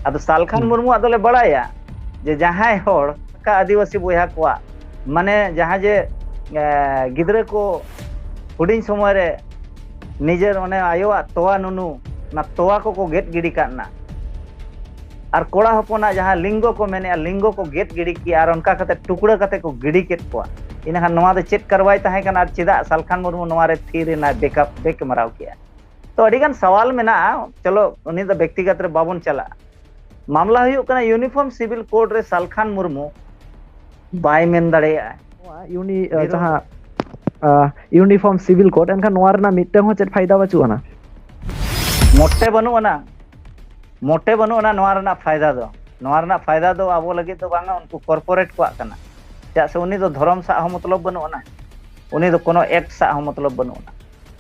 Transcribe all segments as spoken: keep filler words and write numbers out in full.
ᱟᱫᱚ ᱥᱟᱞᱠᱷᱟᱱ ᱦᱩᱸ᱾ ᱢᱩᱨᱢᱩᱣᱟᱜ ᱫᱚᱞᱮ ᱵᱟᱲᱟᱭᱟ ᱡᱮ ᱡᱟᱦᱟᱸᱭ ᱦᱚᱲ ᱚᱠᱟ ᱟᱹᱫᱤᱵᱟᱹᱥᱤ ᱵᱚᱭᱦᱟ ᱠᱚᱣᱟᱜ, ᱢᱟᱱᱮ, ᱡᱟᱦᱟᱸ ᱡᱮ, ᱮ, ᱜᱤᱫᱽᱨᱟᱹ ᱠᱚ ᱦᱩᱰᱤᱧ ᱥᱚᱢᱚᱭ ᱨᱮ ᱱᱤᱡᱮᱨ ᱚᱱᱮ ᱟᱭᱳᱣᱟᱜ ᱛᱚᱣᱟ ᱱᱩᱱᱩ, ᱚᱱᱟ ᱛᱚᱣᱟ ᱠᱚᱠᱚ ᱜᱮᱫ ᱜᱤᱰᱤ ᱠᱟᱜ ᱱᱟ, ᱟᱨ ᱠᱚᱲᱟ ᱦᱚᱯᱚᱱᱟᱜ ᱡᱟᱦᱟᱸ ᱞᱤᱝᱜᱚ ᱠᱚ ᱢᱮᱱᱮᱜᱼᱟ, ᱞᱤᱝᱜᱚ ᱠᱚ ᱜᱮᱫ ᱜᱤᱰᱤ ᱠᱮᱜᱼᱟ, ᱟᱨ ᱚᱱᱠᱟ ᱠᱟᱛᱮ ᱴᱩᱠᱲᱟᱹ ᱠᱟᱛᱮ ᱠᱚ ᱜᱤᱰᱤ ᱠᱮᱫ ᱠᱚᱣᱟ᱾ ᱤᱱᱟᱹᱠᱷᱟᱱ ᱱᱚᱣᱟ ᱫᱚ ᱪᱮᱫ ᱠᱟᱨᱣᱟᱭ ᱛᱟᱦᱮᱸ ᱠᱟᱱᱟ, ᱟᱨ ᱪᱮᱫᱟᱜ ᱥᱟᱞᱠᱷᱟᱱ ᱢᱩᱨᱢᱩ ᱱᱚᱣᱟ ᱨᱮ ᱛᱷᱤᱨ ᱮᱱᱟᱭ, ᱵᱮᱠᱟᱯ, ᱵᱮᱠ ᱢᱟᱨᱟᱣ ᱠᱮᱜᱼᱟ? ᱛᱚ, ᱟᱹᱰᱤ ᱜᱟᱱ ᱥᱟᱣᱟᱞ ᱢᱮᱱᱟᱜᱼᱟ, ᱪᱚᱞᱚ, ᱩᱱᱤ ᱫᱚ ᱵᱮᱠᱛᱤᱜᱚᱛ ᱨᱮ ᱵᱟᱵᱚᱱ ᱪᱟᱞᱟᱜᱼᱟ᱾ ᱢᱟᱢᱞᱟ ᱦᱩᱭᱩᱜ ᱠᱟᱱᱟ ᱤᱭᱩᱱᱤᱯᱷᱚᱨᱢ ᱥᱤᱵᱤᱞ ᱠᱳᱰ ᱨᱮ ᱥᱟᱞᱠᱷᱟᱱ ᱢᱩᱨᱢᱩ ᱵᱟᱭ ᱢᱮᱱ ᱫᱟᱲᱮᱭᱟᱜᱼᱟ᱾ ᱱᱚᱣᱟ ᱤᱭᱩᱱᱤ-, ᱟᱸ, ᱵᱤᱨᱳᱫᱷ ᱡᱟᱦᱟᱸ, ᱟᱸ, ᱤᱭᱩᱱᱤᱯᱷᱚᱨᱢ ᱥᱤᱵᱤᱞ ᱠᱳᱰ, ᱮᱱᱠᱷᱟᱱ ᱱᱚᱣᱟ ᱨᱮᱱᱟᱜ ᱢᱤᱫᱴᱟᱝ ᱦᱚᱸ ᱪᱮᱫ ᱯᱷᱟᱭᱫᱟ ᱵᱟᱹᱪᱩᱜ ᱟᱱᱟ? ᱢᱚᱴᱮ ᱵᱟᱹᱱᱩᱜ ᱟᱱᱟ, ᱢᱚᱴᱮ ᱵᱟᱹᱱᱩᱜ ᱟᱱᱟ ᱱᱚᱣᱟ ᱨᱮᱱᱟᱜ ᱯᱷᱟᱭᱫᱟ ᱫᱚ᱾ ᱱᱚᱣᱟ ᱨᱮᱱᱟᱜ ᱯᱷᱟᱭᱫᱟ ᱫᱚ ᱟᱵᱚ ᱞᱟᱹᱜᱤᱫ ᱫᱚ ᱵᱟᱝᱟ, ᱩᱱᱠᱩ ᱠᱚᱨᱯᱳᱨᱮᱴ ᱠᱚᱣᱟᱜ ᱠᱟᱱᱟ᱾ ᱪᱮᱫᱟᱜ ᱥᱮ ᱩᱱᱤ ᱫᱚ ᱫᱷᱚᱨᱚᱢ ᱥᱟᱜ ᱦᱚᱸ ᱢᱚᱛᱞᱚᱵ ᱵᱟᱹᱱᱩᱜ ᱟᱱᱟ, ᱩᱱᱤ ᱫᱚ ᱠᱳᱱᱳ ᱮᱠᱴ ᱥᱟᱜ ᱦᱚᱸ ᱢᱚᱛᱞᱚᱵ ᱵᱟᱹᱱᱩᱜ ᱟᱱᱟ᱾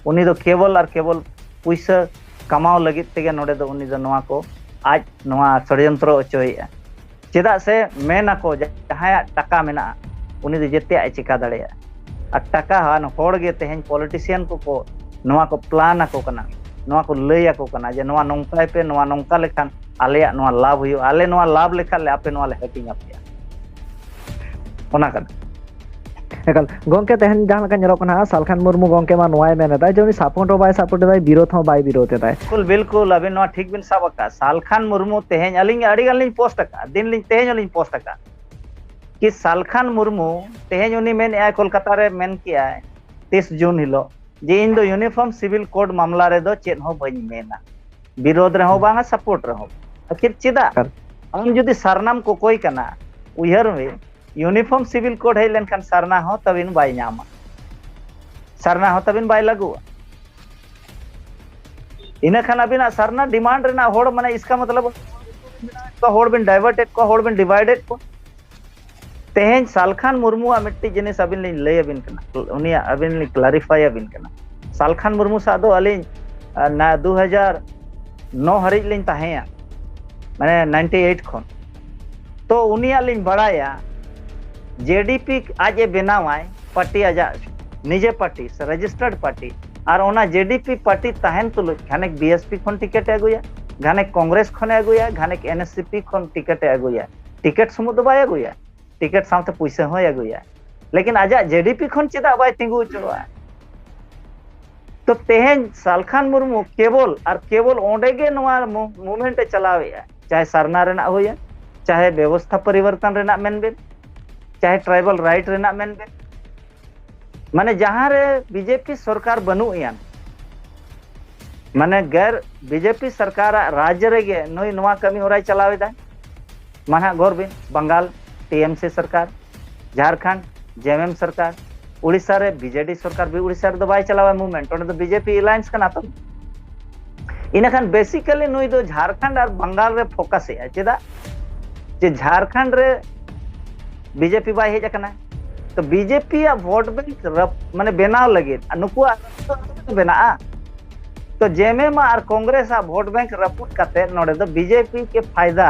ᱩᱱᱤ ᱫᱚ ᱠᱮᱵᱚᱞ ᱟᱨ ᱠᱮᱵᱚᱞ ᱯᱩᱭᱥᱟᱹ ᱠᱟᱢᱟᱣ ᱞᱟᱹᱜᱤᱫ ᱛᱮᱜᱮ ᱱᱚᱰᱮ ᱫᱚ ᱩᱱᱤ ᱫᱚ ᱱᱚᱣᱟ ᱠᱚ, ᱟᱡ ᱱᱚᱣᱟ ᱥᱚᱲᱭᱚᱱᱛᱨᱚ ᱚᱪᱚᱭᱮᱫᱼᱟ᱾ ᱪᱮᱫᱟᱜ ᱥᱮ ᱢᱮᱱ ᱟᱠᱚ, ᱡᱟᱦᱟᱸᱭᱟᱜ ᱴᱟᱠᱟ ᱢᱮᱱᱟᱜᱼᱟ, ᱩᱱᱤ ᱫᱚ ᱡᱮᱛᱮᱭᱟᱜ ᱮ ᱪᱤᱠᱟ ᱫᱟᱲᱮᱭᱟᱜᱼᱟ᱾ ᱟᱨ ᱴᱟᱠᱟ ᱦᱟᱱ ᱦᱚᱲ ᱜᱮ ᱛᱮᱦᱮᱧ ᱯᱚᱞᱤᱴᱤᱥᱤᱭᱟᱱ ᱠᱚᱠᱚ ᱱᱚᱣᱟ ᱠᱚ ᱯᱞᱟᱱ ᱟᱠᱚ ᱠᱟᱱᱟ, ᱱᱚᱣᱟ ᱠᱚ ᱞᱟᱹᱭ ᱟᱠᱚ ᱠᱟᱱᱟ ᱡᱮ ᱱᱚᱣᱟ ᱱᱚᱝᱠᱟᱭ ᱯᱮ, ᱱᱚᱣᱟ ᱱᱚᱝᱠᱟ ᱞᱮᱠᱷᱟᱱ ᱟᱞᱮᱭᱟᱜ ᱱᱚᱣᱟ ᱞᱟᱵᱷ ᱦᱩᱭᱩᱜᱼᱟ, ᱟᱞᱮ ᱱᱚᱣᱟ ᱞᱟᱵᱷ ᱞᱮᱠᱷᱟᱱ ᱞᱮ ᱟᱯᱮ ᱱᱚᱣᱟ ᱞᱮ ᱦᱟᱹᱴᱤᱧ ᱟᱯᱮᱭᱟ, ᱚᱱᱟ ᱠᱟᱱᱟ᱾ ᱮᱠᱟᱞ᱾ ᱜᱚᱝᱠᱮ, ᱛᱮᱦᱮᱧ ᱡᱟᱦᱟᱸ ᱞᱮᱠᱟ ᱧᱮᱞᱚᱜ ᱠᱟᱱᱟ, ᱥᱟᱞᱠᱷᱟᱱ ᱢᱩᱨᱢᱩ ᱜᱚᱝᱠᱮ ᱢᱟ ᱱᱚᱣᱟᱭ ᱢᱮᱱ ᱮᱫᱟ ᱡᱮ ᱩᱱᱤ ᱥᱟᱯᱳᱨᱴ ᱦᱚᱸ ᱵᱟᱭ ᱥᱟᱯᱳᱨᱴ ᱮᱫᱟᱭ, ᱵᱤᱨᱳᱫᱷ ᱦᱚᱸ ᱵᱟᱭ ᱵᱤᱨᱳᱫᱷ ᱮᱫᱟᱭ᱾ ᱵᱤᱞᱠᱩᱞ, ᱵᱤᱞᱠᱩᱞ, ᱟᱵᱤᱱ ᱱᱚᱣᱟ ᱴᱷᱤᱠ ᱵᱤᱱ ᱥᱟᱵ ᱟᱠᱟᱫ᱾ ᱥᱟᱞᱠᱷᱟᱱ ᱢᱩᱨᱢᱩ ᱛᱮᱦᱮᱧ ᱟᱹᱞᱤᱧ ᱟᱹᱰᱤ ᱜᱟᱱ ᱞᱤᱧ ᱯᱳᱥᱴ ᱟᱠᱟᱫ, ᱫᱤᱱ ᱞᱤᱧ, ᱛᱮᱦᱮᱧ ᱦᱚᱸᱞᱤᱧ ᱯᱳᱥᱴ ᱟᱠᱟᱫ᱾ ᱠᱤ ᱥᱟᱞᱠᱷᱟᱱ ᱢᱩᱨᱢᱩ ᱛᱮᱦᱮᱧ ᱩᱱᱤ ᱢᱮᱱ ᱮᱜᱼᱟᱭ, ᱠᱳᱞᱠᱟᱛᱟ ᱨᱮ ᱢᱮᱱ ᱠᱮᱜᱼᱟᱭ ᱛᱤᱥ ᱡᱩᱱ ᱦᱤᱞᱳᱜ, ᱡᱮ ᱤᱧ ᱫᱚ ᱤᱭᱩᱱᱤᱯᱷᱚᱨᱢ ᱥᱤᱵᱤᱞ ᱠᱳᱰ ᱢᱟᱢᱞᱟ ᱨᱮᱫᱚ ᱪᱮᱫ ᱦᱚᱸ ᱵᱟᱹᱧ ᱢᱮᱱᱟ, ᱵᱤᱨᱳᱫᱷ ᱨᱮᱦᱚᱸ ᱵᱟᱝᱟ, ᱥᱟᱯᱳᱨᱴ ᱨᱮᱦᱚᱸ᱾ ᱟᱹᱠᱷᱤᱨ ᱪᱮᱫᱟᱜ? ᱮᱠᱟᱞ᱾ ᱟᱢ ᱡᱩᱫᱤ ᱥᱟᱨᱱᱟᱢ ᱠᱚᱠᱚᱭ ᱠᱟᱱᱟ, ᱩᱭᱦᱟᱹᱨ ᱢᱮ, ᱤᱭᱩᱱᱤᱯᱷᱚᱨᱢ ᱥᱤᱵᱤᱞ ᱠᱳᱰ ᱦᱮᱡ ᱞᱮᱱᱠᱷᱟᱱ ᱥᱟᱨᱱᱟ ᱦᱚᱸ ᱛᱟᱵᱤᱱ ᱵᱟᱭ ᱧᱟᱢᱟ, ᱥᱟᱨᱱᱟ ᱦᱚᱸ ᱛᱟᱵᱤᱱ ᱵᱟᱭ ᱞᱟᱹᱜᱩᱜᱼᱟ᱾ ᱤᱱᱟᱹ ᱠᱷᱟᱱ ᱟᱹᱵᱤᱱᱟᱜ ᱥᱟᱨᱱᱟ ᱰᱤᱢᱟᱱᱰ ᱨᱮᱱᱟᱜ ᱦᱚᱲ, ᱢᱟᱱᱮ, ᱤᱥᱠᱟ ᱢᱚᱛᱞᱚᱵ, ᱦᱚᱲ ᱵᱤᱱ ᱰᱟᱭᱵᱷᱟᱨᱴ ᱮᱫ ᱠᱚᱣᱟ, ᱦᱚᱲ ᱵᱤᱱ ᱰᱤᱵᱷᱟᱭᱤᱰ ᱮᱫ ᱠᱚᱣᱟ᱾ ᱛᱮᱦᱮᱧ ᱥᱟᱞᱠᱷᱟᱱ ᱢᱩᱨᱢᱩᱣᱟᱜ ᱢᱤᱫᱴᱤᱡ ᱡᱤᱱᱤᱥ ᱟᱹᱵᱤᱱ ᱞᱤᱧ ᱞᱟᱹᱭ ᱟᱹᱵᱤᱱ ᱠᱟᱱᱟ, ᱩᱱᱤᱭᱟᱜ ᱟᱹᱵᱤᱱ ᱞᱤᱧ ᱠᱞᱟᱨᱤᱯᱷᱟᱭ ᱟᱹᱵᱤᱱ ᱠᱟᱱᱟ᱾ ᱥᱟᱞᱠᱷᱟᱱ ᱢᱩᱨᱢᱩ ᱥᱟᱶ ᱫᱚ ᱟᱹᱞᱤᱧ, ᱟᱨ, ᱱᱟ-, ᱫᱩ ᱦᱟᱡᱟᱨ ᱱᱚ ᱦᱟᱹᱨᱤᱡ ᱞᱤᱧ ᱛᱟᱦᱮᱸᱭᱟ, ᱢᱟᱱᱮ, ᱱᱟᱭᱤᱱᱴᱤ ᱮᱭᱤᱴ ᱠᱷᱚᱱ᱾ ᱛᱚ ᱩᱱᱤᱭᱟᱜ ᱞᱤᱧ ᱵᱟᱲᱟᱭᱟ, ᱡᱮᱰᱤᱯᱤ ᱟᱡ ᱮ ᱵᱮᱱᱟᱣᱟᱭ, ᱯᱟᱨᱴᱤ ᱟᱡᱟᱜ ᱱᱤᱡᱮ ᱯᱟᱨᱴᱤ ᱥᱮ ᱨᱮᱡᱤᱥᱴᱟᱨᱰ ᱯᱟᱨᱴᱤ, ᱟᱨ ᱚᱱᱟ ᱡᱮᱰᱤᱯᱤ ᱯᱟᱨᱴᱤ ᱛᱟᱦᱮᱱ ᱛᱩᱞᱩᱡ ᱠᱷᱟᱱᱮᱠ ᱵᱤᱮᱥᱯᱤ ᱠᱷᱚᱱ ᱴᱤᱠᱤᱴ ᱮ ᱟᱹᱜᱩᱭᱟ, ᱜᱷᱟᱱᱮ ᱠᱚᱝᱜᱨᱮᱥ ᱠᱷᱚᱱᱮ ᱟᱹᱜᱩᱭᱟ, ᱜᱷᱟᱱᱮ ᱮᱱ ᱮᱥ ᱯᱤ ᱠᱷᱚᱱ ᱴᱤᱠᱤᱴ ᱮ ᱟᱹᱜᱩᱭᱟ᱾ ᱴᱤᱠᱤᱴ ᱥᱩᱢᱩᱝ ᱫᱚ ᱵᱟᱭ ᱟᱹᱜᱩᱭᱟ, ᱴᱤᱠᱤᱴ ᱥᱟᱶᱛᱮ ᱯᱩᱭᱥᱟᱹ ᱦᱚᱸᱭ ᱟᱹᱜᱩᱭᱟ᱾ ᱞᱮᱠᱤᱱ ᱟᱡᱟᱜ ᱡᱮ ᱰᱤ ᱯᱤ ᱠᱷᱚᱱ ᱪᱮᱫᱟᱜ ᱵᱟᱭ ᱛᱤᱸᱜᱩ ᱦᱚᱪᱚᱣᱟᱜᱼᱟ? ᱛᱚ ᱛᱮᱦᱮᱧ ᱥᱟᱞᱠᱷᱟᱱ ᱢᱩᱨᱢᱩ ᱠᱮᱵᱚᱞ ᱟᱨ ᱠᱮᱵᱚᱞ ᱚᱸᱰᱮ ᱜᱮ ᱱᱚᱣᱟ ᱢᱩ-, movement ᱮ ᱪᱟᱞᱟᱣᱮᱫᱼᱟ, ᱪᱟᱦᱮ ᱥᱟᱨᱱᱟ ᱨᱮᱱᱟᱜ ᱦᱩᱭᱮᱱ, ᱪᱟᱦᱮ ᱵᱮᱵᱚᱥᱛᱷᱟ ᱯᱚᱨᱤᱵᱚᱨᱛᱚᱱ ᱨᱮᱱᱟᱜ ᱢᱮᱱ ᱵᱮᱱ, ᱪᱟᱦᱮ tribal right ᱨᱮᱱᱟᱜ ᱢᱮᱱ ᱵᱮᱱ, ᱢᱟᱱᱮ ᱡᱟᱦᱟᱸ ᱨᱮ ᱵᱤᱡᱮᱯᱤ ᱥᱚᱨᱠᱟᱨ ᱵᱟᱹᱱᱩᱜ ᱮᱭᱟᱱ, ᱢᱟᱱᱮ ᱜᱮᱨ ᱵᱤᱡᱮᱯᱤ ᱥᱚᱨᱠᱟᱨᱟᱜ ᱨᱟᱡᱽ ᱨᱮᱜᱮ ᱱᱩᱭ ᱱᱚᱣᱟ ᱠᱟᱹᱢᱤ ᱦᱚᱨᱟᱭ ᱪᱟᱞᱟᱣ ᱮᱫᱟ᱾ ᱢᱟ ᱱᱟᱦᱟᱜ ᱜᱚᱨ ᱵᱤᱱ, ᱵᱟᱝᱜᱟᱞ ᱴᱤ ᱮᱢ ᱥᱤ ᱥᱚᱨᱠᱟᱨ, ᱡᱷᱟᱲᱠᱷᱚᱸᱰ ᱡᱮ ᱮᱢ ᱮᱢ ᱥᱚᱨᱠᱟᱨ, ᱩᱲᱤᱥᱥᱟ ᱨᱮ ᱵᱤ ᱡᱮ ᱰᱤ ᱥᱚᱨᱠᱟᱨ, ᱩᱲᱤᱥᱥᱟ ᱨᱮᱫᱚ ᱵᱟᱭ ᱪᱟᱞᱟᱣᱟ movement, ᱚᱸᱰᱮ ᱫᱚ ᱵᱤᱡᱮᱯᱤ alliance ᱠᱟᱱᱟ ᱛᱚ᱾ ᱤᱱᱟᱹᱠᱷᱟᱱ basically ᱱᱩᱭ ᱫᱚ ᱡᱷᱟᱲᱠᱷᱚᱸᱰ ᱟᱨ ᱵᱟᱝᱜᱟᱞ ᱨᱮ focus ᱮᱫᱼᱟ᱾ ᱪᱮᱫᱟᱜ? ᱡᱮ ᱡᱷᱟᱲᱠᱷᱚᱸᱰ ᱨᱮ ᱵᱤᱡᱮᱯᱤ ᱵᱟᱭ ᱦᱮᱡ ᱟᱠᱟᱱᱟ, ᱛᱚ ᱵᱤᱡᱮᱯᱤ ᱟᱜ vote bank ᱨᱟᱯ-, ᱢᱟᱱᱮ ᱵᱮᱱᱟᱣ ᱞᱟᱹᱜᱤᱫ, ᱟᱨ ᱱᱩᱠᱩᱣᱟᱜ ᱨᱟᱯᱩᱫ ᱵᱮᱱᱟᱜᱼᱟ᱾ ᱛᱚ ᱡᱮ ᱮᱢ ᱮᱢ ᱟᱨ ᱠᱚᱝᱜᱨᱮᱥ ᱟᱜ vote bank ᱨᱟᱹᱯᱩᱫ ᱠᱟᱛᱮ ᱱᱚᱰᱮ ᱫᱚ ᱵᱤᱡᱮᱯᱤ ᱠᱮ ᱯᱷᱟᱭᱫᱟ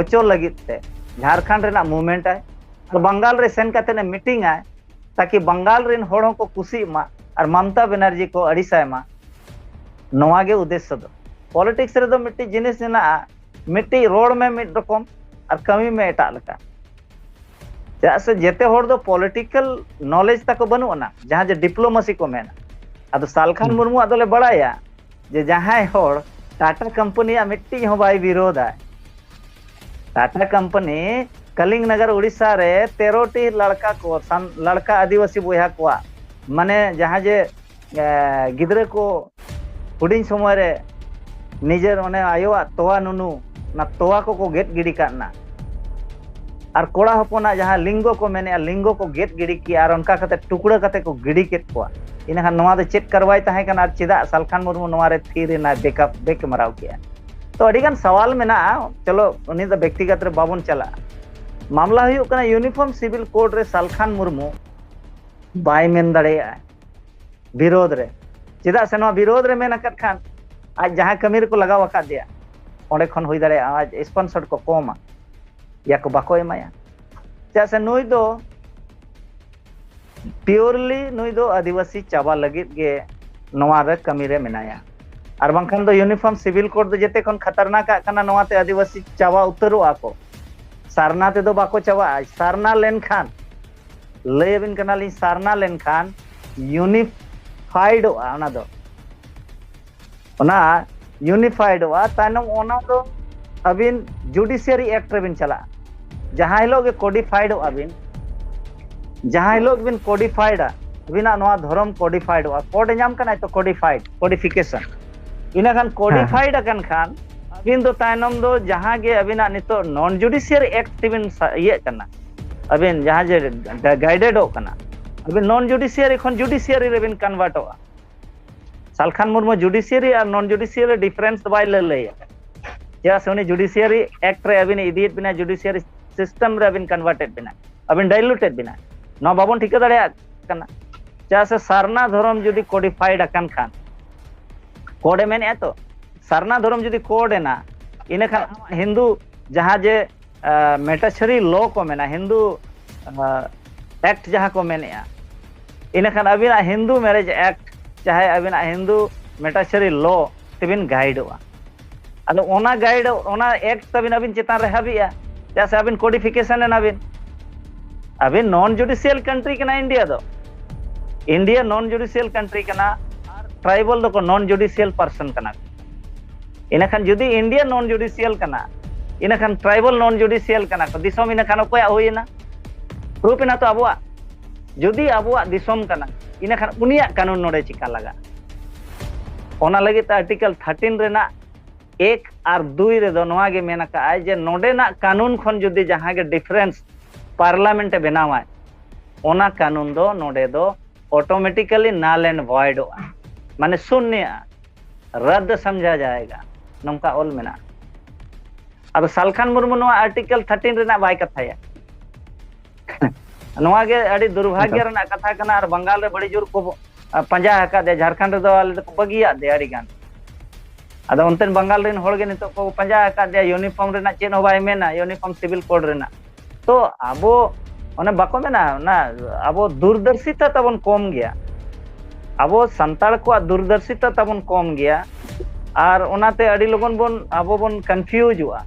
ᱚᱪᱚ ᱞᱟᱹᱜᱤᱫ ᱛᱮ ᱡᱷᱟᱲᱠᱷᱚᱸᱰ ᱨᱮᱱᱟᱜ movement ᱟᱭ ᱟᱨ ᱵᱟᱝᱜᱟᱞ ᱨᱮ ᱥᱮᱱ ᱠᱟᱛᱮ ᱮ meeting ᱟᱭ, ᱛᱟᱠᱤ ᱵᱟᱝᱜᱟᱞ ᱨᱮᱱ ᱦᱚᱲ ᱦᱚᱸᱠᱚ ᱠᱩᱥᱤᱜ ᱢᱟ ᱟᱨ ᱢᱚᱢᱚᱛᱟ ᱵᱮᱱᱟᱨᱡᱤ ᱠᱚ ᱟᱹᱲᱤᱥᱟᱭ ᱢᱟ᱾ ᱱᱚᱣᱟ ᱜᱮ ᱩᱫᱽᱫᱮᱥᱥᱚ ᱫᱚ᱾ Politics ᱨᱮᱫᱚ ᱢᱤᱫᱴᱤᱡ ᱡᱤᱱᱤᱥ ᱢᱮᱱᱟᱜᱼᱟ, ᱢᱤᱫᱴᱤᱡ ᱨᱚᱲ ᱢᱮ ᱢᱤᱫ ᱨᱚᱠᱚᱢ ᱟᱨ ᱠᱟᱹᱢᱤ ᱢᱮ ᱮᱴᱟᱜ ᱞᱮᱠᱟ᱾ ᱪᱮᱫᱟᱜ ᱥᱮ ᱡᱮᱛᱮ ᱦᱚᱲ ᱫᱚ political knowledge ᱛᱟᱠᱚ ᱵᱟᱹᱱᱩᱜ ᱟᱱᱟ, ᱡᱟᱦᱟᱸ ᱡᱮ diplomacy ᱠᱚ ᱢᱮᱱᱟ᱾ ᱟᱫᱚ ᱥᱟᱞᱠᱷᱟᱱ ᱦᱩᱸ᱾ ᱢᱩᱨᱢᱩᱣᱟᱜ ᱫᱚᱞᱮ ᱵᱟᱲᱟᱭᱟ ᱡᱮ ᱡᱟᱦᱟᱸᱭ ᱦᱚᱲ ᱴᱟᱴᱟ ᱠᱳᱢᱯᱟᱱᱤᱭᱟᱜ ᱢᱤᱫᱴᱤᱡ ᱦᱚᱸ ᱵᱟᱭ ᱵᱤᱨᱳᱫᱟ, ᱴᱟᱴᱟ ᱠᱳᱢᱯᱟᱱᱤ ᱠᱟᱞᱤᱝ ᱱᱚᱜᱚᱨ ᱩᱲᱤᱥᱥᱟ ᱨᱮ ᱛᱮᱨᱚ ᱴᱤ ᱞᱟᱲᱠᱟ ᱠᱚ, ᱥᱟᱱ-, ᱞᱟᱲᱠᱟ ᱟᱹᱫᱤᱵᱟᱹᱥᱤ ᱵᱚᱭᱦᱟ ᱠᱚᱣᱟᱜ, ᱢᱟᱱᱮ ᱡᱟᱦᱟᱸ ᱡᱮ, ᱮ, ᱜᱤᱫᱽᱨᱟᱹ ᱠᱚ ᱦᱩᱰᱤᱧ ᱥᱚᱢᱚᱭ ᱨᱮ ᱱᱤᱡᱮᱨ ᱚᱱᱮ ᱟᱭᱳᱣᱟᱜ ᱛᱚᱣᱟ ᱱᱩᱱᱩ, ᱚᱱᱟ ᱛᱚᱣᱟ ᱠᱚᱠᱚ ᱜᱮᱫ ᱜᱤᱰᱤ ᱠᱟᱜ ᱱᱟ᱾ ᱟᱨ ᱠᱚᱲᱟ ᱦᱚᱯᱚᱱᱟᱜ ᱡᱟᱦᱟᱸ ᱞᱤᱝᱜᱚ ᱠᱚ ᱢᱮᱱᱮᱜᱼᱟ, ᱞᱤᱝᱜᱚ ᱠᱚ ᱜᱮᱫ ᱜᱤᱰᱤ ᱠᱮᱜᱼᱟ ᱟᱨ ᱚᱱᱠᱟ ᱠᱟᱛᱮ ᱴᱩᱠᱲᱟᱹ ᱠᱟᱛᱮ ᱠᱚ ᱜᱤᱰᱤ ᱠᱮᱫ ᱠᱚᱣᱟ᱾ ᱤᱱᱟᱹᱠᱷᱟᱱ ᱱᱚᱣᱟ ᱫᱚ ᱪᱮᱫ ᱠᱟᱨᱣᱟᱭ ᱛᱟᱦᱮᱸ ᱠᱟᱱᱟ ᱟᱨ ᱪᱮᱫᱟᱜ ᱥᱟᱞᱠᱷᱟᱱ ᱢᱩᱨᱢᱩ ᱱᱚᱣᱟ ᱨᱮ ᱛᱷᱤᱨ ᱮᱱᱟᱭ, ᱵᱮᱠᱟᱯ, ᱵᱮᱠ ᱢᱟᱨᱟᱣ ᱠᱮᱜᱼᱟ? ᱛᱚ ᱟᱹᱰᱤ ᱜᱟᱱ ᱥᱟᱣᱟᱞ ᱢᱮᱱᱟᱜᱼᱟ, ᱪᱚᱞᱚ ᱩᱱᱤ ᱫᱚ ᱵᱮᱠᱛᱤᱜᱚᱛ ᱨᱮ ᱵᱟᱵᱚᱱ ᱪᱟᱞᱟᱜᱼᱟ᱾ ᱢᱟᱢᱞᱟ ᱦᱩᱭᱩᱜ ᱠᱟᱱᱟ Uniform Civil Code ᱨᱮ ᱥᱟᱞᱠᱷᱟᱱ ᱢᱩᱨᱢᱩ ᱵᱟᱭ ᱢᱮᱱ ᱫᱟᱲᱮᱭᱟᱜᱼᱟ ᱵᱤᱨᱳᱫᱷ ᱨᱮ᱾ ᱪᱮᱫᱟᱜ ᱥᱮ ᱱᱚᱣᱟ ᱵᱤᱨᱳᱫᱷ ᱨᱮ ᱢᱮᱱ ᱟᱠᱟᱫ ᱠᱷᱟᱱ ᱟᱡ ᱡᱟᱦᱟᱸ ᱠᱟᱹᱢᱤ ᱨᱮᱠᱚ ᱞᱟᱜᱟᱣ ᱟᱠᱟᱫᱮᱭᱟ ᱚᱸᱰᱮ ᱠᱷᱚᱱ ᱦᱩᱭ ᱫᱟᱲᱮᱭᱟᱜᱼᱟ ᱟᱡ sponsor ᱠᱚ ᱠᱚᱢᱟ, ᱭᱟ ᱠᱚ ᱵᱟᱠᱚ ᱮᱢᱟᱭᱟ᱾ ᱪᱮᱫᱟᱜ ᱥᱮ ᱱᱩᱭ ᱫᱚ purely ᱱᱩᱭ ᱫᱚ ᱟᱹᱫᱤᱵᱟᱹᱥᱤ ᱪᱟᱵᱟ ᱞᱟᱹᱜᱤᱫ ᱜᱮ ᱱᱚᱣᱟ ᱨᱮ ᱠᱟᱹᱢᱤ ᱨᱮ ᱢᱮᱱᱟᱭᱟ᱾ ᱟᱨ ᱵᱟᱝᱠᱷᱟᱱ ᱫᱚ ᱤᱭᱩᱱᱤᱯᱷᱚᱨᱢ ᱥᱤᱵᱤᱞ ᱠᱳᱰ ᱫᱚ ᱡᱮᱛᱮ ᱠᱷᱚᱱ ᱠᱷᱟᱛᱟᱨᱱᱟᱠ ᱟᱜ ᱠᱟᱱᱟ᱾ ᱱᱚᱣᱟᱛᱮ ᱟᱹᱫᱤᱵᱟᱹᱥᱤ ᱪᱟᱵᱟ ᱩᱛᱟᱹᱨᱚᱜᱼᱟ ᱠᱚ᱾ ᱥᱟᱨᱱᱟ ᱛᱮᱫᱚ ᱵᱟᱠᱚ ᱪᱟᱵᱟᱜᱼᱟ᱾ ᱥᱟᱨᱱᱟ ᱞᱮᱱᱠᱷᱟᱱ, ᱞᱟᱹᱭ ᱟᱵᱤᱱ ᱠᱟᱱᱟᱞᱤᱧ, ᱥᱟᱨᱱᱟ ᱞᱮᱱᱠᱷᱟᱱ ᱤᱭᱩᱱᱤᱯᱷᱟᱭᱰᱚᱜᱼᱟ ᱚᱱᱟ ᱫᱚ᱾ ᱚᱱᱟ ᱤᱭᱩᱱᱤᱯᱷᱟᱭᱰᱚᱜᱼᱟ, ᱛᱟᱭᱱᱚᱢ ᱚᱱᱟ ᱫᱚ ᱟᱹᱵᱤᱱ ᱡᱩᱰᱤᱥᱤᱭᱟᱨᱤ ᱮᱠᱴ ᱨᱮᱵᱤᱱ ᱪᱟᱞᱟᱜᱼᱟ᱾ ᱡᱟᱦᱟᱸ ᱦᱤᱞᱳᱜ ᱜᱮ ᱠᱳᱰᱤᱯᱷᱟᱭᱰᱚᱜᱼᱟ ᱵᱤᱱ, ᱡᱟᱦᱟᱸ ᱦᱤᱞᱳᱜ ᱜᱮᱵᱤᱱ ᱠᱳᱰᱤᱯᱷᱟᱭᱰᱟ, ᱟᱹᱵᱤᱱᱟᱜ ᱱᱚᱣᱟ ᱫᱷᱚᱨᱚᱢ ᱠᱳᱰᱤᱯᱷᱟᱭᱰᱚᱜᱼᱟ, ᱠᱳᱰ ᱮ ᱧᱟᱢ ᱠᱟᱱᱟᱭ ᱛᱚ, ᱠᱳᱰᱤᱯᱷᱟᱭᱰ, ᱠᱳᱰᱤᱯᱷᱤᱠᱮᱥᱚᱱ᱾ ᱤᱱᱟᱹ ᱠᱷᱟᱱ ᱠᱳᱰᱤᱯᱷᱟᱭᱰ ᱟᱠᱟᱱ ᱠᱷᱟᱱ ᱟᱹᱵᱤᱱ ᱫᱚ ᱛᱟᱭᱱᱚᱢ ᱫᱚ ᱡᱟᱦᱟᱸ ᱜᱮ ᱟᱹᱵᱤᱱᱟᱜ ᱱᱤᱛᱚᱜ ᱱᱚᱱ ᱡᱩᱰᱤᱥᱤᱭᱟᱨᱤ ᱮᱠᱴ ᱛᱮᱵᱤᱱ ᱥᱟ- ᱤᱭᱟᱹᱜ ᱠᱟᱱᱟ, ᱟᱹᱵᱤᱱ ᱡᱟᱦᱟᱸ ᱡᱮ ᱜᱟᱭᱰᱮᱰᱚᱜ ᱠᱟᱱᱟ, ᱟᱹᱵᱤᱱ ᱱᱚᱱ ᱡᱩᱰᱤᱥᱤᱭᱟᱨᱤ ᱠᱷᱚᱱ ᱡᱩᱰᱤᱥᱤᱭᱟᱨᱤ ᱨᱮᱵᱤᱱ ᱠᱚᱱᱵᱷᱟᱨᱴᱚᱜᱼᱟ᱾ ᱥᱟᱞᱠᱷᱟᱱ ᱢᱩᱨᱢᱩ ᱡᱩᱰᱤᱥᱤᱭᱟᱨᱤ ᱟᱨ ᱱᱚᱱ ᱡᱩᱰᱤᱥᱤᱭᱟᱨᱤ ᱰᱤᱯᱷᱟᱨᱮᱱᱥ ᱫᱚ ᱵᱟᱭ ᱞᱟᱹᱞᱟᱹᱭᱟ᱾ ᱪᱮᱫᱟᱜ ᱥᱮ ᱩᱱᱤ ᱡᱩᱰᱤᱥᱤᱭᱟᱨᱤ ᱮᱠᱴ ᱨᱮ ᱟᱹᱵᱤᱱ ᱤᱫᱤᱭᱮᱫ ᱵᱤᱱᱟ, ᱡᱩᱰᱤᱥᱤᱭᱟᱨᱤ ᱥᱤᱥᱴᱮᱢ ᱨᱮ ᱟᱹᱵᱤᱱ ᱠᱚᱱᱵᱷᱟᱨᱴᱮᱰ ᱵᱤᱱᱟ, ᱟᱹᱵᱤᱱ ᱰᱟᱭᱞᱩᱴᱮᱰ ᱵᱤᱱᱟ᱾ ᱱᱚᱣᱟ ᱵᱟᱵᱚᱱ ᱴᱷᱤᱠᱟᱹ ᱫᱟᱲᱮᱭᱟᱜ ᱠᱟᱱᱟ᱾ ᱪᱮᱫᱟᱜ ᱥᱮ ᱥᱟᱨᱱᱟ ᱫᱷᱚᱨᱚᱢ ᱡᱩᱫᱤ ᱠᱳᱰᱤᱯᱷᱟᱭᱰ ᱟᱠᱟᱱ ᱠᱷᱟᱱ, ᱠᱳᱰ ᱮ ᱢᱮᱱᱮᱫᱼᱟ ᱛᱚ, ᱥᱟᱨᱱᱟ ᱫᱷᱚᱨᱚᱢ ᱡᱩᱫᱤ ᱠᱳᱰ ᱮᱱᱟ, ᱤᱱᱟᱹᱠᱷᱟᱱ ᱟᱢᱟᱜ ᱦᱤᱱᱫᱩ ᱡᱟᱦᱟᱸ ᱡᱮ ᱢᱮᱴᱟᱪᱷᱟᱨᱤ ᱞᱚ ᱠᱚ ᱢᱮᱱᱟ, ᱦᱤᱱᱫᱩ ᱮᱠᱴ ᱡᱟᱦᱟᱸ ᱠᱚ ᱢᱮᱱᱮᱫᱼᱟ, ᱤᱱᱟᱹᱠᱷᱟᱱ ᱟᱹᱵᱤᱱᱟᱜ ᱦᱤᱱᱫᱩ ᱢᱮᱨᱮᱡᱽ ᱮᱠᱴ, ᱪᱟᱦᱮ ᱟᱹᱵᱤᱱᱟᱜ ᱦᱤᱱᱫᱩ ᱢᱮᱴᱟᱪᱷᱟᱨᱤ ᱞᱚ ᱛᱮᱵᱤᱱ ᱜᱟᱭᱤᱰᱚᱜᱼᱟ᱾ ᱟᱫᱚ ᱚᱱᱟ ᱜᱟᱭᱤᱰ, ᱚᱱᱟ ᱮᱠᱴ ᱛᱟᱵᱤᱱ ᱟᱹᱵᱤᱱ ᱪᱮᱛᱟᱱ ᱨᱮ ᱦᱟᱹᱵᱤᱜᱼᱟ, ᱪᱮᱫᱟᱜ ᱥᱮ ᱟᱹᱵᱤᱱ ᱠᱳᱰᱤᱯᱷᱤᱠᱮᱥᱚᱱ ᱮᱱᱟᱵᱤᱱ᱾ ᱟᱹᱵᱤᱱ ᱱᱚᱱ ᱡᱩᱰᱤᱥᱤᱭᱟᱞ ᱠᱟᱱᱴᱨᱤ ᱠᱟᱱᱟ ᱤᱱᱰᱤᱭᱟ ᱫᱚ, ᱤᱱᱰᱤᱭᱟ ᱱᱚᱱ ᱡᱩᱰᱤᱥᱤᱭᱟᱞ ᱠᱟᱱᱴᱨᱤ ᱠᱟᱱᱟ, ᱟᱨ ᱴᱨᱟᱭᱵᱟᱞ ᱫᱚᱠᱚ ᱱᱚᱱ ᱡᱩᱰᱤᱥᱤᱭᱟᱞ ᱯᱟᱨᱥᱚᱱ ᱠᱟᱱᱟ ᱠᱚ᱾ ᱤᱱᱟᱹᱠᱷᱟᱱ ᱡᱩᱫᱤ ᱤᱱᱰᱤᱭᱟ ᱱᱚᱱ ᱡᱩᱰᱤᱥᱤᱭᱟᱞ ᱠᱟᱱᱟ, ᱤᱱᱟᱹᱠᱷᱟᱱ ᱴᱨᱟᱭᱵᱟᱞ ᱱᱚᱱ ᱡᱩᱰᱤᱥᱤᱭᱟᱞ ᱠᱟᱱᱟ ᱠᱚ, ᱫᱤᱥᱚᱢ ᱤᱱᱟᱹᱠᱷᱟᱱ ᱚᱠᱚᱭᱟᱜ ᱦᱩᱭᱮᱱᱟ? ᱯᱨᱩᱯᱷ ᱮᱱᱟ ᱛᱚ ᱟᱵᱚᱣᱟᱜ᱾ ᱡᱩᱫᱤ ᱟᱵᱚᱣᱟᱜ ᱫᱤᱥᱚᱢ ᱠᱟᱱᱟ, ᱤᱱᱟᱹᱠᱷᱟᱱ ᱩᱱᱤᱭᱟᱜ ᱠᱟᱹᱱᱩᱱ ᱱᱚᱰᱮ ᱪᱤᱠᱟ ᱞᱟᱜᱟᱜᱼᱟ? ᱚᱱᱟ ᱞᱟᱹᱜᱤᱫ ᱛᱮ ᱟᱨᱴᱤᱠᱮᱞ ᱛᱷᱟᱨᱴᱤᱱ ᱨᱮᱱᱟᱜ ᱮᱠ ᱟᱨ ᱫᱩᱭ ᱨᱮᱫᱚ ᱱᱚᱣᱟ ᱜᱮ ᱢᱮᱱ ᱟᱠᱟᱫᱼᱟᱭ ᱡᱮ ᱱᱚᱰᱮᱱᱟᱜ ᱠᱟᱹᱱᱩᱱ ᱠᱷᱚᱱ ᱡᱩᱫᱤ ᱡᱟᱦᱟᱸ ᱜᱮ ᱰᱤᱯᱷᱟᱨᱮᱱᱥ ᱯᱟᱨᱞᱟᱢᱮᱱᱴ ᱮ ᱵᱮᱱᱟᱣᱟᱭ, ᱚᱱᱟ ᱠᱟᱹᱱᱩᱱ ᱫᱚ ᱱᱚᱰᱮ ᱫᱚ ᱚᱴᱳᱢᱮᱴᱤᱠᱟᱞᱤ ᱱᱟᱞ ᱮᱱᱰ ᱵᱷᱚᱭᱰᱚᱜᱼᱟ, ᱢᱟᱱᱮ ᱥᱩᱱᱱᱤᱭᱟᱜᱼᱟ, ᱨᱟᱫᱽᱫ ᱥᱟᱢᱡᱷᱟ ᱡᱟᱭᱮᱜᱟ, ᱱᱚᱝᱠᱟ ᱚᱞ ᱢᱮᱱᱟᱜᱼᱟ᱾ ᱟᱫᱚ ᱥᱟᱞᱠᱷᱟᱱ ᱢᱩᱨᱢᱩ ᱱᱚᱣᱟ ᱟᱨᱴᱤᱠᱮᱞ ᱛᱷᱟᱨᱴᱤᱱ ᱨᱮᱱᱟᱜ ᱵᱟᱭ ᱠᱟᱛᱷᱟᱭᱟ᱾ ᱱᱚᱣᱟ ᱜᱮ ᱟᱹᱰᱤ ᱫᱩᱨᱵᱷᱟᱜᱽᱭᱚ ᱨᱮᱱᱟᱜ ᱠᱟᱛᱷᱟ ᱠᱟᱱᱟ᱾ ᱟᱨ ᱵᱟᱝᱜᱟᱞ ᱨᱮ ᱵᱟᱹᱲᱤ ᱡᱳᱨ ᱠᱚ ᱯᱟᱸᱡᱟ ᱟᱠᱟᱫ ᱮᱭᱟ, ᱡᱷᱟᱲᱠᱷᱚᱸᱰ ᱨᱮᱫᱚ ᱟᱞᱮ ᱫᱚᱠᱚ ᱵᱟᱹᱜᱤᱭᱟᱫ ᱮᱭᱟ ᱟᱹᱰᱤ ᱜᱟᱱ᱾ ᱟᱫᱚ ᱚᱱᱛᱮᱱ ᱵᱟᱝᱜᱟᱞ ᱨᱮᱱ ᱦᱚᱲ ᱜᱮ ᱱᱤᱛᱚᱜ ᱠᱚ ᱯᱟᱸᱡᱟ ᱟᱠᱟᱫ ᱮᱭᱟ, ᱤᱭᱩᱱᱤᱯᱷᱚᱨᱢ ᱨᱮᱱᱟᱜ ᱪᱮᱫ ᱦᱚᱸ ᱵᱟᱭ ᱢᱮᱱᱟ, ᱤᱭᱩᱱᱤᱯᱷᱚᱨᱢ ᱥᱤᱵᱤᱞ ᱠᱳᱰ ᱨᱮᱱᱟᱜ᱾ ᱛᱚ ᱟᱵᱚ ᱚᱱᱮ ᱵᱟᱠᱚ ᱢᱮᱱᱟ, ᱚᱱᱟ ᱟᱵᱚ ᱫᱩᱨᱫᱚᱨᱥᱤᱛᱟ ᱛᱟᱵᱚᱱ ᱠᱚᱢ ᱜᱮᱭᱟ, ᱟᱵᱚ ᱥᱟᱱᱛᱟᱲ ᱠᱚᱣᱟᱜ ᱫᱩᱨᱫᱚᱨᱥᱤᱛᱟ ᱛᱟᱵᱚᱱ ᱠᱚᱢ ᱜᱮᱭᱟ᱾ ᱟᱨ ᱚᱱᱟᱛᱮ ᱟᱹᱰᱤ ᱞᱚᱜᱚᱱ ᱵᱚᱱ, ᱟᱵᱚ ᱵᱚᱱ ᱠᱚᱱᱯᱷᱤᱭᱩᱡᱚᱜᱼᱟ᱾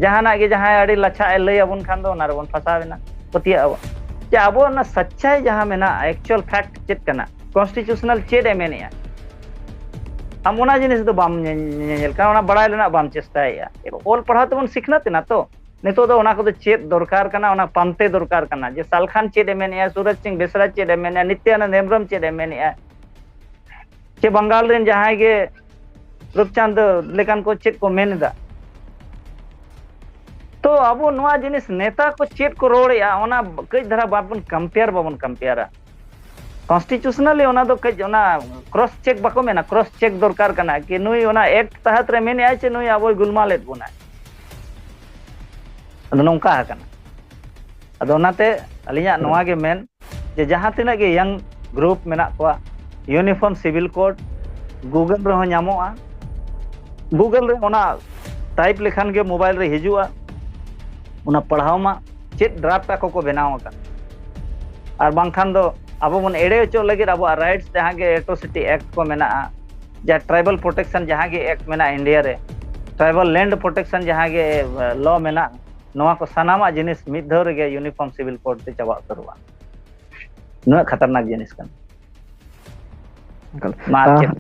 ᱡᱟᱦᱟᱱᱟᱜ ᱜᱮ ᱡᱟᱦᱟᱸᱭ ᱟᱹᱰᱤ ᱞᱟᱪᱷᱟᱜ ᱮ ᱞᱟᱹᱭ ᱟᱵᱚᱱ ᱠᱷᱟᱱ ᱫᱚ ᱚᱱᱟ ᱨᱮᱵᱚᱱ ᱯᱷᱟᱥᱟᱣ ᱮᱱᱟ, ᱯᱟᱹᱛᱭᱟᱹᱜ ᱟᱵᱚᱱ᱾ ᱡᱮ ᱟᱵᱚ ᱚᱱᱟ ᱥᱟᱪᱪᱟᱭ ᱡᱟᱦᱟᱸ ᱢᱮᱱᱟᱜᱼᱟ, ᱮᱠᱪᱩᱭᱟᱞ ᱯᱷᱮᱠᱴ ᱪᱮᱫ ᱠᱟᱱᱟ, ᱠᱚᱱᱥᱴᱤᱴᱤᱭᱩᱥᱚᱱᱟᱞ ᱪᱮᱫ ᱮ ᱢᱮᱱᱮᱜᱼᱟ, ᱟᱢ ᱚᱱᱟ ᱡᱤᱱᱤᱥ ᱫᱚ ᱵᱟᱢ ᱧᱮ-, ᱧᱮᱧᱮᱞ ᱠᱟᱱᱟ, ᱚᱱᱟ ᱵᱟᱲᱟᱭ ᱨᱮᱱᱟᱜ ᱵᱟᱢ ᱪᱮᱥᱴᱟᱭᱮᱜᱼᱟ᱾ ᱚᱞ ᱯᱟᱲᱦᱟᱣ ᱛᱮᱵᱚᱱ ᱥᱤᱠᱷᱱᱟᱹᱛ ᱮᱱᱟ ᱛᱚ, ᱱᱤᱛᱚᱜ ᱫᱚ ᱚᱱᱟ ᱠᱚᱫᱚ ᱪᱮᱫ ᱫᱚᱨᱠᱟᱨ ᱠᱟᱱᱟ, ᱚᱱᱟ ᱯᱟᱱᱛᱮ ᱫᱚᱨᱠᱟᱨ ᱠᱟᱱᱟ, ᱡᱮ ᱥᱟᱞᱠᱷᱟᱱ ᱪᱮᱫ ᱮ ᱢᱮᱱᱮᱜᱼᱟ, ᱥᱩᱨᱚᱡᱽ ᱥᱤᱝ ᱵᱮᱥᱨᱟ ᱪᱮᱫ ᱮ ᱢᱮᱱᱮᱜᱼᱟ, ᱱᱤᱛᱭᱟᱱᱚᱱᱫ ᱦᱮᱢᱵᱨᱚᱢ ᱪᱮᱫ ᱮ ᱢᱮᱱᱮᱜᱼᱟ, ᱪᱮ ᱵᱟᱝᱜᱟᱞ ᱨᱮᱱ ᱡᱟᱦᱟᱸᱭ ᱜᱮ ᱨᱩᱯᱪᱟᱸᱫᱽ ᱞᱮᱠᱟᱱ ᱠᱚ ᱪᱮᱫ ᱠᱚ ᱢᱮᱱ ᱮᱫᱟ᱾ ᱛᱚ ᱟᱵᱚ ᱱᱚᱣᱟ ᱡᱤᱱᱤᱥ ᱱᱮᱛᱟ ᱠᱚ ᱪᱮᱫ ᱠᱚ ᱨᱚᱲᱮᱜᱼᱟ, ᱚᱱᱟ ᱠᱟᱹᱡ ᱫᱷᱟᱨᱟ ᱵᱟᱵᱚᱱ ᱠᱚᱢᱯᱮᱭᱟᱨ, ᱵᱟᱵᱚᱱ ᱠᱚᱢᱯᱮᱭᱟᱨᱟ᱾ ᱠᱚᱱᱥᱴᱤᱴᱤᱭᱩᱥᱚᱱᱟᱞᱤ ᱚᱱᱟ ᱫᱚ ᱠᱟᱹᱡ ᱚᱱᱟ ᱠᱨᱚᱥ ᱪᱮᱠ ᱵᱟᱠᱚ ᱢᱮᱱᱟ, ᱠᱨᱚᱥ ᱪᱮᱠ ᱫᱚᱨᱠᱟᱨ ᱠᱟᱱᱟ ᱠᱤ ᱱᱩᱭ ᱚᱱᱟ ᱮᱠᱴ ᱛᱟᱦᱟᱛ ᱨᱮ ᱢᱮᱱᱮᱜᱼᱟᱭ ᱪᱮ ᱱᱩᱭ ᱟᱵᱚᱭ ᱜᱩᱞᱢᱟᱞᱮᱫ ᱵᱚᱱᱟᱭ᱾ ᱟᱫᱚ ᱱᱚᱝᱠᱟ ᱟᱠᱟᱱᱟ᱾ ᱟᱫᱚ ᱚᱱᱟᱛᱮ ᱟᱹᱞᱤᱧᱟᱜ ᱱᱚᱣᱟ ᱜᱮ ᱢᱮᱱ, ᱡᱮ ᱡᱟᱦᱟᱸ ᱛᱤᱱᱟᱹᱜ ᱜᱮ ᱭᱟᱝ ᱜᱨᱩᱯ ᱢᱮᱱᱟᱜ ᱠᱚᱣᱟ, ᱤᱭᱩᱱᱤᱯᱷᱚᱨᱢ ᱥᱤᱵᱤᱞ ᱠᱳᱰ ᱜᱩᱜᱚᱞ ᱨᱮᱦᱚᱸ ᱧᱟᱢᱚᱜᱼᱟ᱾ ᱜᱩᱜᱚᱞ ᱨᱮ ᱚᱱᱟ ᱴᱟᱭᱤᱯ ᱞᱮᱠᱷᱟᱱ ᱜᱮ ᱢᱳᱵᱟᱭᱤᱞ ᱨᱮ ᱦᱤᱡᱩᱜᱼᱟ, ᱚᱱᱟ ᱯᱟᱲᱦᱟᱣ ᱢᱟ ᱪᱮᱫ ᱰᱨᱟᱯᱴ ᱟᱠᱚ ᱠᱚ ᱵᱮᱱᱟᱣ ᱟᱠᱟᱫ᱾ ᱟᱨ ᱵᱟᱝᱠᱷᱟᱱ ᱫᱚ ᱟᱵᱚ ᱵᱚᱱ ᱮᱲᱮ ᱦᱚᱪᱚᱜ ᱞᱟᱹᱜᱤᱫ ᱟᱵᱚᱣᱟᱜ ᱨᱟᱭᱤᱴᱥ ᱡᱟᱦᱟᱸ ᱜᱮ ᱮᱴᱨᱚᱥᱤᱴᱤ ᱮᱠᱴ ᱠᱚ ᱢᱮᱱᱟᱜᱼᱟ, ᱡᱟ ᱴᱨᱟᱭᱵᱟᱞ ᱯᱨᱚᱴᱮᱠᱥᱚᱱ ᱡᱟᱦᱟᱸ ᱜᱮ ᱮᱠᱴ ᱢᱮᱱᱟᱜᱼᱟ ᱤᱱᱰᱤᱭᱟ ᱨᱮ, ᱴᱨᱟᱭᱵᱟᱞ ᱞᱮᱱᱰ ᱯᱨᱚᱴᱮᱠᱥᱚᱱ ᱡᱟᱦᱟᱸ ᱜᱮ ᱞᱚ ᱢᱮᱱᱟᱜᱼᱟ, ᱱᱚᱣᱟ ᱠᱚ ᱥᱟᱱᱟᱢᱟᱜ ᱡᱤᱱᱤᱥ ᱢᱤᱫ ᱫᱷᱟᱣ ᱨᱮᱜᱮ ᱤᱭᱩᱱᱤᱯᱷᱚᱨᱢ ᱥᱤᱵᱤᱞ ᱠᱳᱰ ᱛᱮ ᱪᱟᱵᱟ ᱩᱛᱟᱹᱨᱚᱜᱼᱟ᱾ ᱩᱱᱟᱹᱜ ᱠᱷᱟᱛᱟᱨᱱᱟᱠ ᱡᱤᱱᱤᱥ ᱠᱟᱱᱟ᱾ ᱮᱠᱟᱞ᱾ ᱢᱟ ᱟᱨ ᱟᱦ, ᱪᱮᱫ?